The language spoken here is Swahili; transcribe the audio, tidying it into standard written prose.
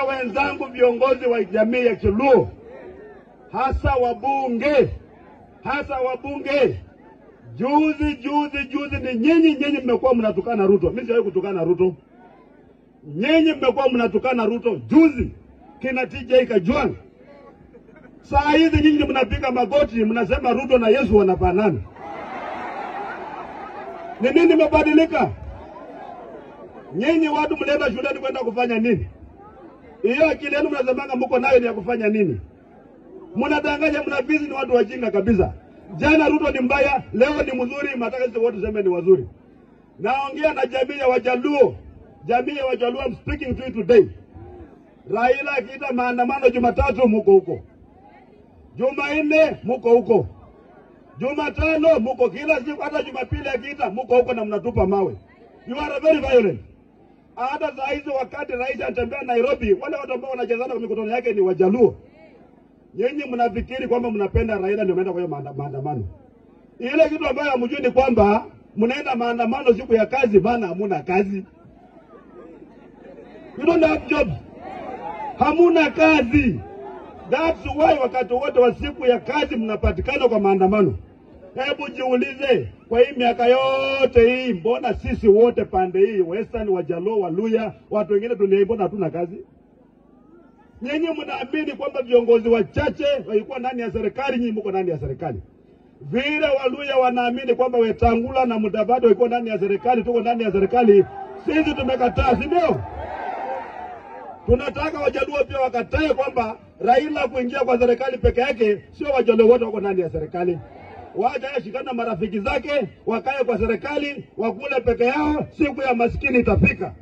Naambia wenzangu viongozi wa jamii ya Kiluo, hasa wabunge, hasa wabunge. Juzi juzi juzi ni nyinyi mmekuwa mnatukana Ruto. Mimi sijawahi kutukana Ruto. Nyinyi mmekuwa mnatukana Ruto juzi, kina TJ Kajwang. Saa hizi nyinyi mnapiga magoti mnasema Ruto na Yesu wanafanana. Ni nini imebadilika? Nyinyi watu mlienda shuleni kwenda kufanya nini? Hiyo akili yenu mnasemanga mko nayo ni ya kufanya nini? Mnadanganya, mnabizi, ni watu wajinga kabisa. Jana Ruto ni mbaya, leo ni mzuri, mataka sisi wote tuseme ni wazuri. Naongea na jamii ya Wajaluo. Jamii ya Wajaluo, I'm speaking to you today. Raila akiita maandamano Jumatatu muko huko. Jumanne muko huko. Jumatano muko, kila siku, hata Jumapili akiita muko huko na mnatupa mawe. You are very violent. Hata saa hizi wakati rais anatembea Nairobi, wale watu ambao wanachezana kwa mikutano yake ni Wajaluo. Nyinyi mnafikiri kwamba mnapenda Raila ndio mnaenda kwa hiyo maandamano. Ile kitu ambayo hamjui ni kwamba mnaenda maandamano siku ya kazi, maana hamuna kazi. You don't have jobs. Hamuna kazi. That's why wakati wote wa siku ya kazi mnapatikana kwa maandamano. Hebu jiulize, kwa hii miaka yote hii, mbona sisi wote pande hii, Western, Wajaluo, Waluya, watu wengine dunia hii, mbona hatuna kazi? Nyinyi mnaamini kwamba viongozi wachache walikuwa ndani ya serikali, nyinyi mko ndani ya serikali. Vile Waluya wanaamini kwamba Wetangula na Mudavadi walikuwa ndani ya serikali, tuko ndani ya serikali, sisi tumekataa, si ndio? Tunataka Wajaluo pia wakatae kwamba Raila kuingia kwa serikali peke yake, sio Wajaluo wote wako ndani ya serikali. Wacha ashikana marafiki zake wakae kwa serikali, wakule peke yao, siku ya maskini itafika.